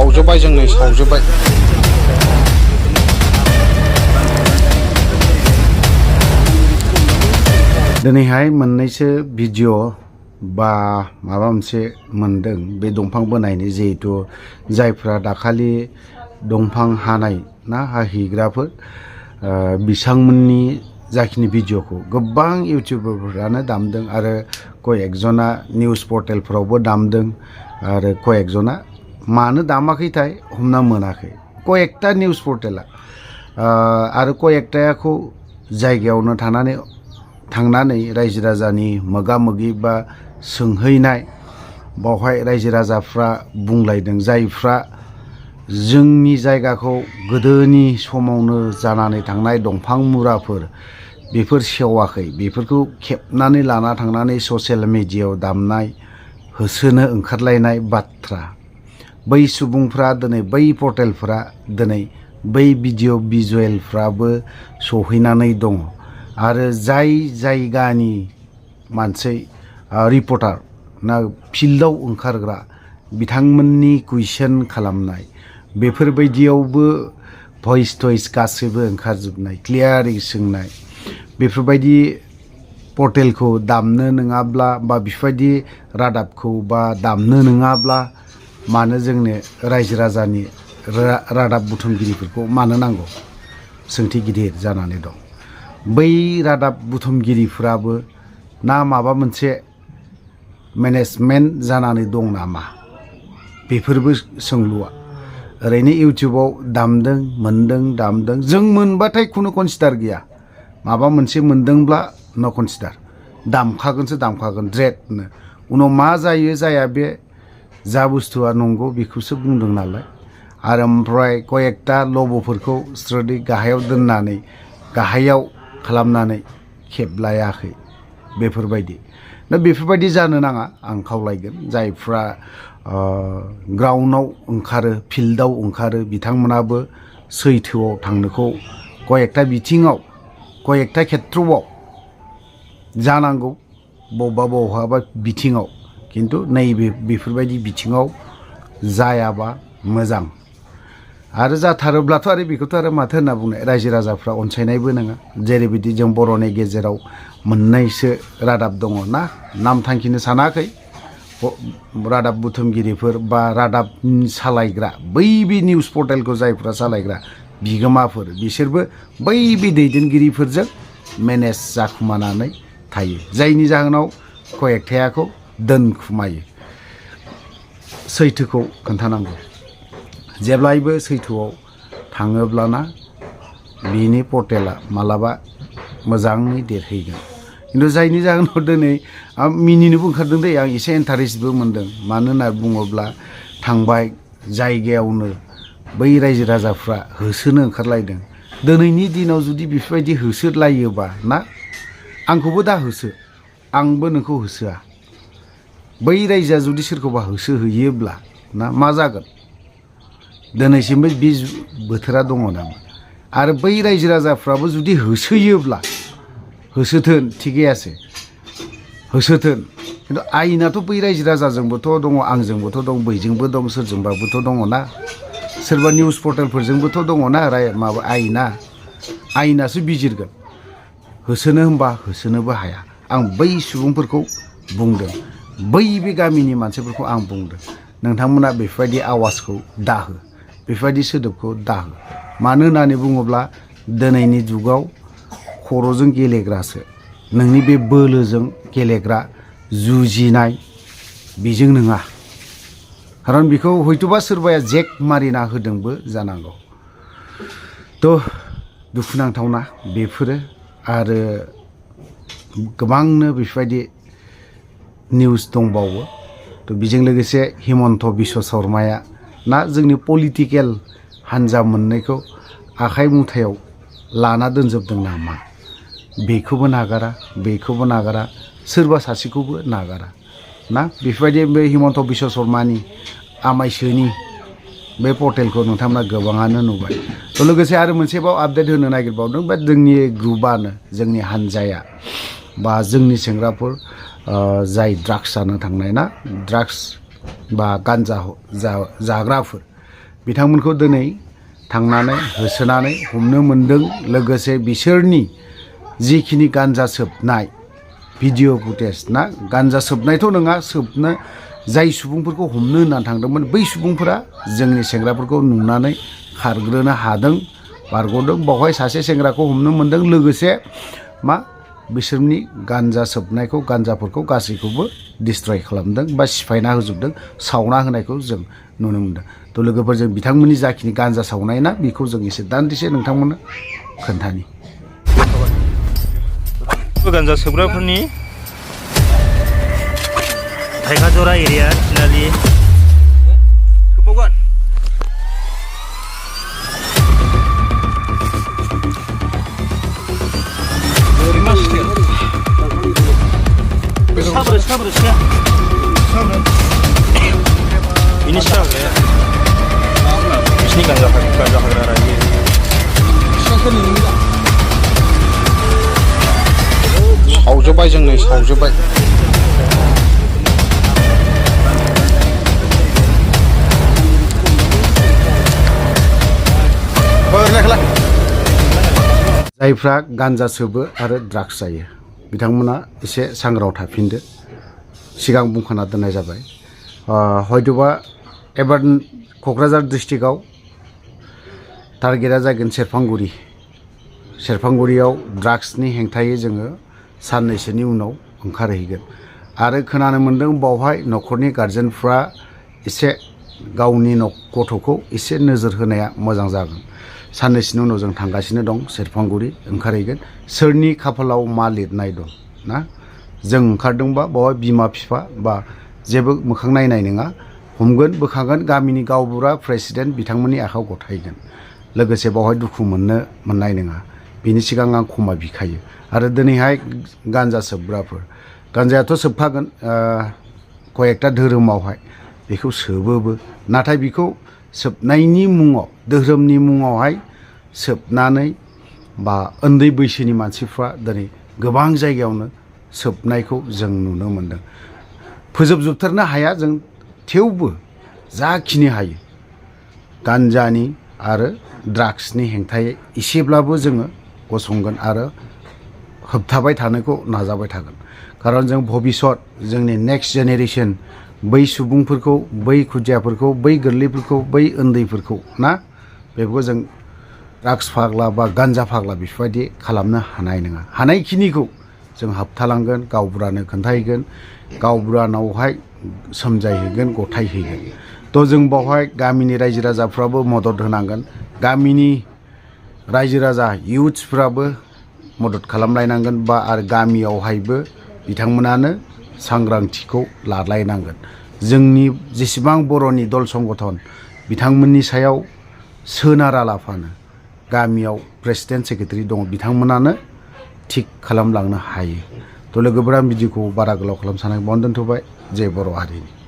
सावजोब्बाय जोंनि सावजोब्बाय दिनैहाय मोननैसो भिडिअ बा माबा मोनसे मोनदों बे दंफां बोनायनि जिहेतु जायफ्रा दाखालि दंफां हानाय ना हाहैग्राफोर बिथांमोननि जाखिनि भिडिअखौ गोबां इउटिउबारफोरानो दामदों आरो कयेकजना निउज पर्टेलफोरावबो दामदों आरो कयेकजना मानो दामाखैथाय हमना मोनाखै कयेकटा निउज पर्टेला आरो कयेकटाखौ जायगायावनो थांनानै रायजो राजानि मोगा मोगि बा सोंहैनाय बावहाय रायजो राजाफ्रा बुंलायदों जायफ्रा जोंनि जायगाखौ गोदोनि समावनो जानानै थांनाय दंफां मुराफोर बेफोर सेवाखै बेफोरखौ खेबनानै लाना थांनानै ससियेल मिडियायाव दामनाय होसोनो ओंखारलायनाय बाथ्रा बै सुबुंफ्रा दिनै बै पर्टेलफ्रा दिनै बै भिडिअ भिजुएलफ्राबो सहैनानै दङ आरो जाय जायगानि मानसि रिपर्टार ना फिल्डआव ओंखारग्रा बिथांमोननि कुइसन खालामनाय बेफोरबायदियावबो भइस टइस गासैबो ओंखारजोबनाय क्लियारै सोंनाय बेफोरबायदि पर्टेलखौ दामनो नङाब्ला बा बेफोरबायदि रादाबखौ बा दामनो नङाब्ला मानो जोंनो रायजो राजानि रादाब बुथुमगिरिफोरखौ मानो नांगौ सोंथि गिदिर जानानै दं बै रादाब बुथुमगिरिफोराबो ना माबा मोनसे मेनेजमेन्ट जानानै दं नामा बेफोरबो सोंलुआ ओरैनो इउटिउबाव दामदों मोनदों दामदों जों मोनबाथाय खुनु कनसिडार गैया माबा मोनसे मोनदोंब्ला न कनसिडार दामखागोन ड्रेडनो उनाव मा जायो जाया बे जा बुस्थुआ नंगौ बेखौसो बुंदों नालाय आरो ओमफ्राय कयेकटा लब'फोरखौ स्रोदै गाहायाव दोननानै गाहायाव खालामनानै खेबलायाखै बेफोरबायदि दा बेफोरबायदि जानो नाङा आं खावलायगोन जायफ्रा ग्राउन्डआव ओंखारो फिल्डआव ओंखारो बिथांमोनाबो सैथोआव थांनोखौ कयेकटा बिथिङाव कयेकटा खेथ्रआव जानांगौ बहाबा बिथिङाव खिन्थु नैबे बेफोरबायदि बिथिङाव जायाबा मोजां आरो जाथारोब्लाथ' आरो बेखौथ' आरो माथो होनना बुंनाय रायजो राजाफ्रा अनसायनायबो नङा जेरैबायदि जों बर'नि गेजेराव मोननैसो रादाब दङ ना नाम थांखिनो सानाखै रादाब बुथुमगिरिफोर बा रादाब सालायग्रा बै बे निउज पर्टेलखौ जायफ्रा सालायग्रा बिगोमाफोर बिसोरबो बै बे दैदेनगिरिफोरजों मेनेज जाखुमानानै थायो जायनि जाहोनाव कयेकटाखौ दोनखुमायो सैथोखौ खोन्थानांगौ जेब्लायबो सैथोआव थाङोब्लाना बिनि पर्टेला मालाबा मोजाङै देरहैगोन खिन्थु जायनि जाहोनाव दिनै मिनिनोबो ओंखारदों दै आं एसे इन्टारेस्टबो मोनदों मानो होनना बुङोब्ला थांबाय जायगायावनो बै रायजो राजाफ्रा होसोनो ओंखारलायदों दिनैनि दिनाव जुदि बेफोरबायदि होसोलायोबा ना आंखौबो दा होसो आंबो नोंखौ होसोआ बै रायजोआ जुदि सोरखौबा होसोहैयोब्ला ना मा जागोन दिनैसिमबो बे बोथोरा दङ नामा आरो बै रायजो राजाफ्राबो जुदि होसोयोब्ला होसोथोन थिगैयासो होसोथोन खिन्थु आयेनाथ' बै रायजो राजाजोंबोथ' दङ आंजोंबोथ' दं बैजोंबो दं सोरजोंबाबोथ' दङ ना सोरबा निउज पर्टेलफोरजोंबोथ' दङ ना माबा आयेनासो बिजिरगोन होसोनो होनबा होसोनोबो हाया आं बै सुबुंफोरखौ बुंदों बै बे गामिनि मानसिफोरखौ आं बुंदों नोंथांमोना बेफोरबायदि आवाजखौ दाहो बेफोरबायदि सोदोबखौ दाहो मानो होननानै बुङोब्ला दिनैनि जुगाव खर'जों गेलेग्रासो नोंनि बे बोलोजों गेलेग्रा जुजिनाय बेजों नङा खारन बेखौ हयथ'बा सोरबाया जेक मारिना होदोंबो जानांगौ थ' दुखुनांथावना बेफोरो आरो गोबांनो बेफोरबायदि निउस दंबावो थ' बेजों लोगोसे हिमन्त बिश्व शर्माया ना जोंनि पलिटिकेल हान्जा मोननैखौ आखाइ मुथायाव लाना दोनजोबदों नामा बेखौबो नागारा सोरबा सासेखौबो नागारा ना बेफोरबायदि बे हिमन्त बिश्व शर्मानि आमायसोनि बे पर्टेलखौ नोंथांमोना गोबाङानो नुबाय थ' लोगोसे आरो मोनसेबाव आपडेट होनो नागिरबावदों बा जोंनि ग्रुपआनो जोंनि हान्जाया बा जोंनि सेंग्राफोर जाय ड्राग्स जानो थांनाय ना ड्राग्स बा गान्जा जाग्राफोर बिथांमोनखौ दिनै थांनानै होसोनानै हमनो मोनदों लोगोसे बिसोरनि जिखिनि गान्जा सोबनाय भिडिअ फुटेज ना गान्जा सोबनायथ' नङा सोबनो जाय सुबुंफोरखौ हमनो होननानै थांदोंमोन बै सुबुंफोरा जोंनि सेंग्राफोरखौ नुनानै खारग्रोनो हादों बारग'दों बावहाय सासे सेंग्राखौ हमनो मोनदों लोगोसे मा बिसोरनि गान्जा सोबनायखौ गान्जाफोरखौ गासैखौबो डिस्ट्रय खालामदों बा सिफायना होजोबदों सावना होनायखौ जों नुनो मोनदों थ' लोगोफोर जों बिथांमोननि जाखिनि गान्जा सावनाय ना बेखौ जों एसे दान्दिसे नोंथांमोननो खोन्थानि गान्जा सोबग्राफोरनि थाइखाजरा एरिया थिनालि ini siapa ya? Ini ganja hagra lagi. सावजोब्बाय जोंनो सावजोब्बाय जायफ्रा गान्जा सोबो आरो ड्राग्स जायो बिथांमोना एसे सांग्रांआव थाफिनदो सिगां बुंखाना दोननाय जाबाय हयतोबा एबार क'क्राझार डिस्ट्रिक्टआव टारगेटआ जागोन सेरफांगुरियाव ड्राग्सनि हेंथायै जोङो साननैसोनि उनाव ओंखारहैगोन आरो खोनानो मोन्दों बावहाय न'खरनि गार्जेनफ्रा एसे गावनि गथ'खौ एसे नोजोर होनाया मोजां जागोन साननैसोनि उनाव जों थांगासिनो दं सेरफांगुरि ओंखारहैगोन सोरनि खाफालाव मा लिरनाय दं ना जों ओंखारदोंबा बावहाय बिमा बिफा बा जेबो मोखां नायनाय नङा हमगोन बोखांगोन गामिनि गावबुरा प्रेसिडेन्ट बिथांमोननि आखायाव गथायगोन लोगोसे बावहाय दुखु मोननाय नङा बिनि सिगां आं क्षमा बिखायो आरो दिनैहाय गान्जा सोबग्राफोर गान्जायाथ' सोबखागोन कयेकटा धोरोमावहाय बेखौ सोबोबो नाथाय बेखौ सोबनायनि मुङाव धोरोमनि मुङावहाय सोबनानै बा उन्दै बैसोनि मानसिफ्रा दिनै गोबां जायगायावनो सोबनायखौ जों नुनो मोन्दों फोजोबजोबथारनो हाया जों थेवबो जाखिनि हायो गान्जानि आरो ड्राग्सनि हेंथायै एसेब्लाबो जोङो गसंगोन आरो होबथाबाय थानायखौ नाजाबाय थागोन खारन जों भबिष्यत जोंनि नेक्स्ट जेनेरेसन बै सुबुंफोरखौ बै खुदियाफोरखौ बै गोरलैफोरखौ बै उन्दैफोरखौ ना बेखौ जों ड्राग्स फाग्ला बा गान्जा फाग्ला बेफोरबायदि खालामनो हानाय नङा हानायखिनिखौ जों हाबथालांगोन गावबुरानो खोन्थाहैगोन गावबुरानावहाय सोमजायहैगोन गथायहैगोन थ' जों बावहाय गामिनि रायजो राजाफ्राबो मदद होनांगोन गामिनि रायजो राजा इयुथ्सफ्राबो मदद खालामलायनांगोन बा आरो गामियावहायबो बिथांमोनानो सांग्रांथिखौ लालायनांगोन जोंनि जेसेबां बर'नि दल संगठन बिथांमोननि सायाव सोनारालाफानो गामियाव प्रेसिडेन्ट सेक्रेटारि दङ बिथांमोनानो थिग खालामलांनो हायो थ' लोगोफोरा भिडिअखौ बारा गोलाव खालाम सानाय बावनो दोनथ'बाय जय बर' हारिनि